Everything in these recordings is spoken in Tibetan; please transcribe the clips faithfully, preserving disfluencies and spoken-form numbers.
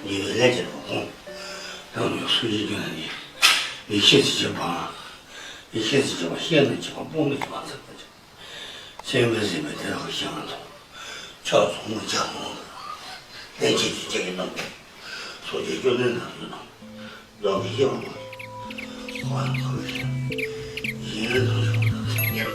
ཉེ་བའི་ལས་ཀྱི་ལོ་ཁོང་། ཡང་ནས་སུ་ཡིས་ཀྱང་ནི། ཡེ་ཤེས་སུ་བྱེད་པ། ཡེ་ཤེས་སུ་བྱེད་པ་ཤེས་ན་བྱེད་པ་སྤོང་ནས་བྱེད་པ་ཚར་བ་ཅིག་སེམས་པའི་ཟིན་པའི་དེ་དག་ཤེས་ང་དང་། ཕྱག་ཚོང་མ་ཅག་མོ། ལས་ཀྱི་དུས་ཀྱི་ནང་། སོ་སྐྱེ་སྐྱོ་ནས་ནང་དུ་དང་། བདག་གི་ཤེས་པ་མ། ཧོ་ཡང་ཁ་བའི་ཤེས། ཡིན་ལས་དང་ཤོག་དང་ཉེར།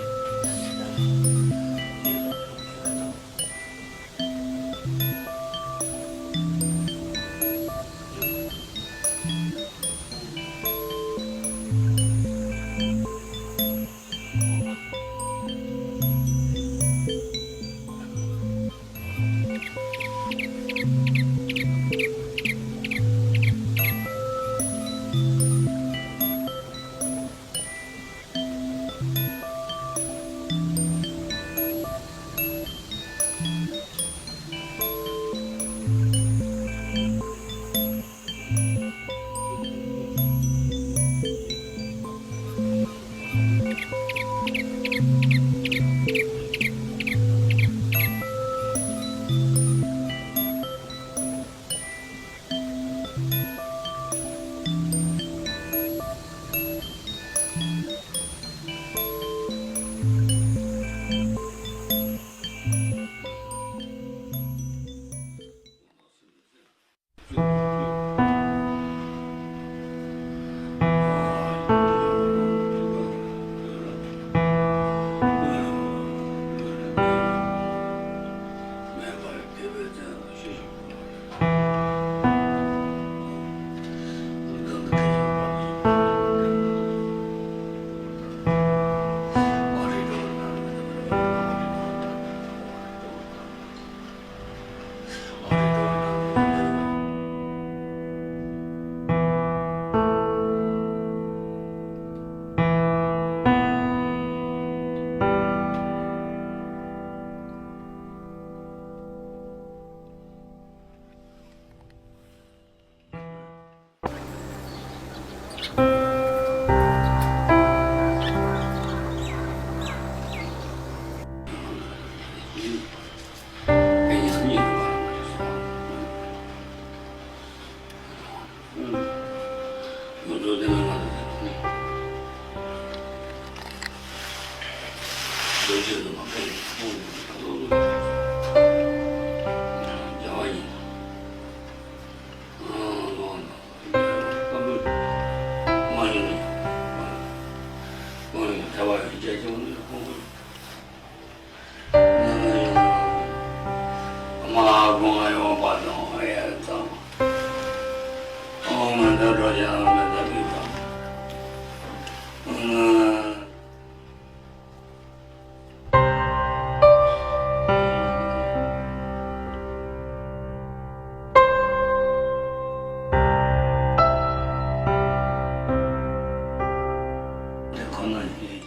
དེ་ཁོ་ན་ཡིན།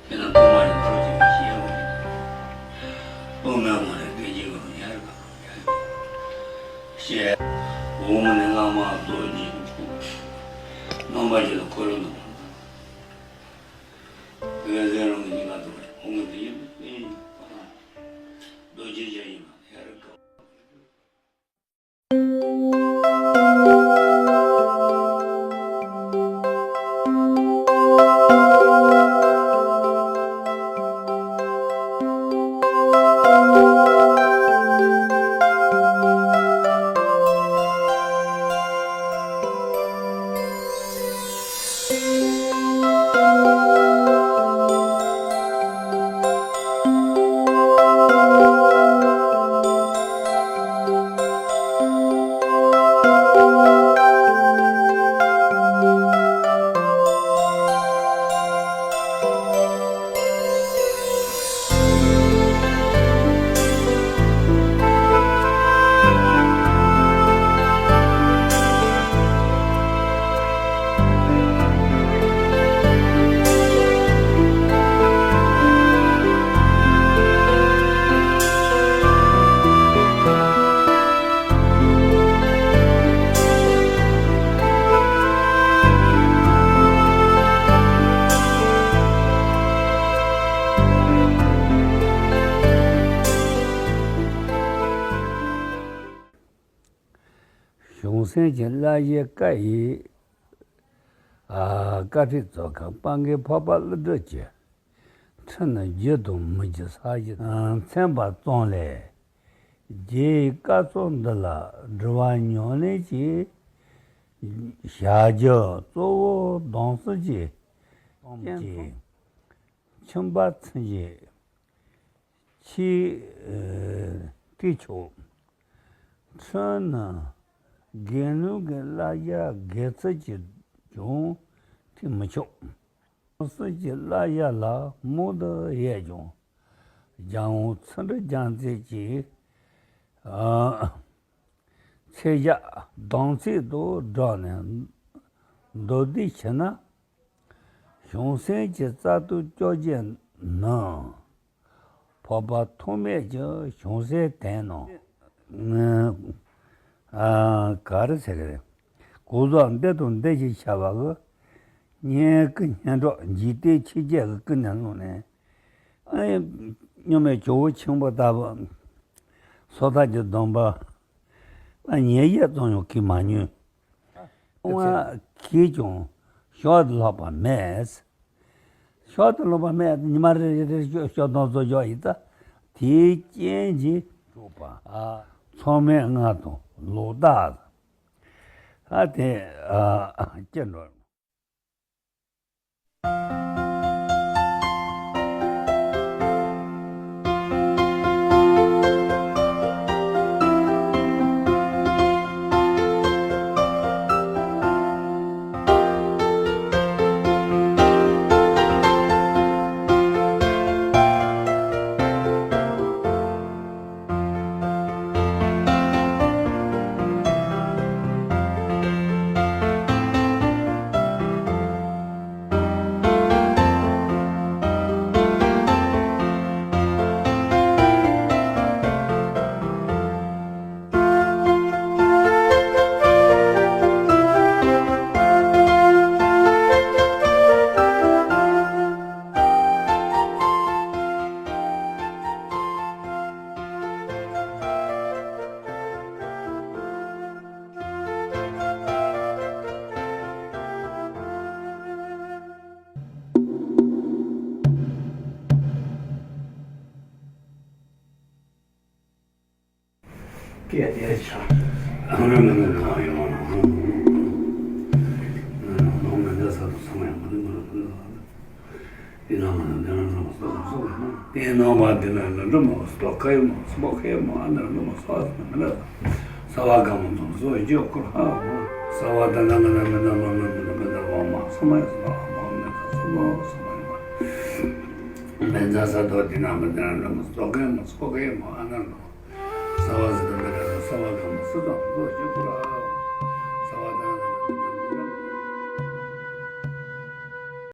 དེ་ན་སྟོང་པ་ཉིད་ཐོབ་ཀྱི་མི་ཤེས་ཡོད་ཀྱི། སྟོང་མེད་ངོ་ནས་སྐད་ཅིག་གི་ཡལ་ག་ཤེས། འོག་མིན་ནས་བླ་མ་རྡོ་རྗེ། རྣམ་པ་བཞི་ལ་འཁོར་ལོ་ནང་། དེ་ལ་ཟེར་རང་གི་ཉིན་ལ་འདུག་འོག་མིན་དེ་ཡིན་པས་ཡིན་པ་ན། རྡོ་རྗེ་ཅན་ཡིན་པ་ཡལ་ག་གཞུང་སྲིད་ཀྱི་བླ་གཞི་བཀའ་ཡི། ཨ། བཀའ་ཁྲིད་གཙོ་ཁག་སྤང་གི་འཕགས་པ་ཀླུ་སྒྲུབ་ཀྱི། ཁྲིམས་ནི་རྒྱུད་དང་མི་རྒྱུད་ས་གཞི། ཨ། མཚན་པ་ཙམ་ལས། རྗེ་ཡི་བཀའ་སྩོལ་འདི་ལ་དྲི་བ་ཉུང་ལེན་གྱིས། བྱ་རྒྱུད་གཙོ་བོ་སྡོམ་སྲོལ་གྱི། སྟོང་གཅིག་ཁྱིམ་པ་ཚུན་གྱི་ཆེས་ཐིག་ཆོག། ཁྲིམས་ནི་དགེ་འདུན་གྱི་བླ་གཞི་དགེ་ཚུལ་གྱིས་ཀྱང་ཐིག་མི་ཆོག། སྲིད་ཀྱི་བླ་གཞི་ལ་མང་དུ་ཡོད་ཀྱང་། རྒྱལ་དབང་ཚུལ་ཁྲིམས་རྒྱལ་མཚན་གྱིས། ཨ། ཚེས་ཞག་དམ་ཚིག་ཏུ་བསྒྲགས་ནས་མདོར་བསྡུས་བྱས་ན། གཞུང་སྲིད་ཀྱི་རྩ་དོན་བཅོ་བརྒྱད་ནི། འཕགས་པ་ཐོགས་མེད་ཀྱི་བྱང་སེམས་དེ་ནི། ཨ། ག་རེ་ཟེར་གི་རེད། གོ་ཟོག་འདི་དང་འདི་ཞེས་བྱ་བ་གི། སྙན་བརྒྱུད་སྙན་གྲགས་འཇིག་རྟེན་ཆོས་བརྒྱད་ཀྱི་ཀུན་ནས་བསླངས་ནས། ཨ། མཉམ་མེད་ཇོ་བོ་ཆེན་པོ་ལྟ་བུ། སོ་ཐར་གྱི་སྡོམ་པ། ཨ། ཉེས་བྱས་ཙམ་ཡང་གིས་མ་ཉོན། ཨ། གིས་ཀྱང་ཞོར་དུ་ལྷག་པ་མེད། ཞོར་དུ་ལྷག་པ་མེད། ཉི་མ་རེ་རེ་རེ་ཞོ་ཞོ་དང་བཟོ་ཞོ་ཡིན་ད། དེའི་རྐྱེན་གྱིས་གྲུབ་པ། ཨ། མཚམས་མེད་ལྔ་དང་ལོག་ལྟ། ཨ། དེ། ཨ། སྐྱེ་འགྲོ། སྐད་དེ་ཆ། ཨ་ནི་མི་ནི་གང་ཡོང་ནོ། ནང་མི་འདི་ས་དུ་ཚང་ཡང་མི་ནི་མི་ནི་མི་ནི། དེ་ནང་མི་ནི་འདི་ནང་མི་སོགས་སོགས་ཡོང་། དེ་ནང་མ་འདི་ནང་ལ་འགྲོ་མ་སོགས་ཁ་ཡོང་མ་སོགས་ཁ་ཡོང་མ་ཨ་ནི་འགྲོ་མ་སོགས་མི་ནི། ས་བ་ག་མོ་ཚོ་སོ་ཡོད་ཁོ་ཧ་གོ། ས་བ་ད་ནང་གི་ནང་མི་ནི་མ་མི་མི་ནི་མི་ནི་མ་མ་ས་མ་ཡོད་ས་མ་མ་མི་ནི་ས་མ་ས་མ་ཡོད། མི་ནི་ས་དོ་དེ་ནང་མི་འདི་ནང་འགྲོ་མ་སོགས་ཁ་ཡོང་མ་སོགས་ཁ་ཡོང་མ་ཨ་ནི་འགྲོ། ས་བ་ཟེར་དུས་འདི་ལ་ས་བ་གང་སུ་དང་སུ་ཞིག་པོ་ལ་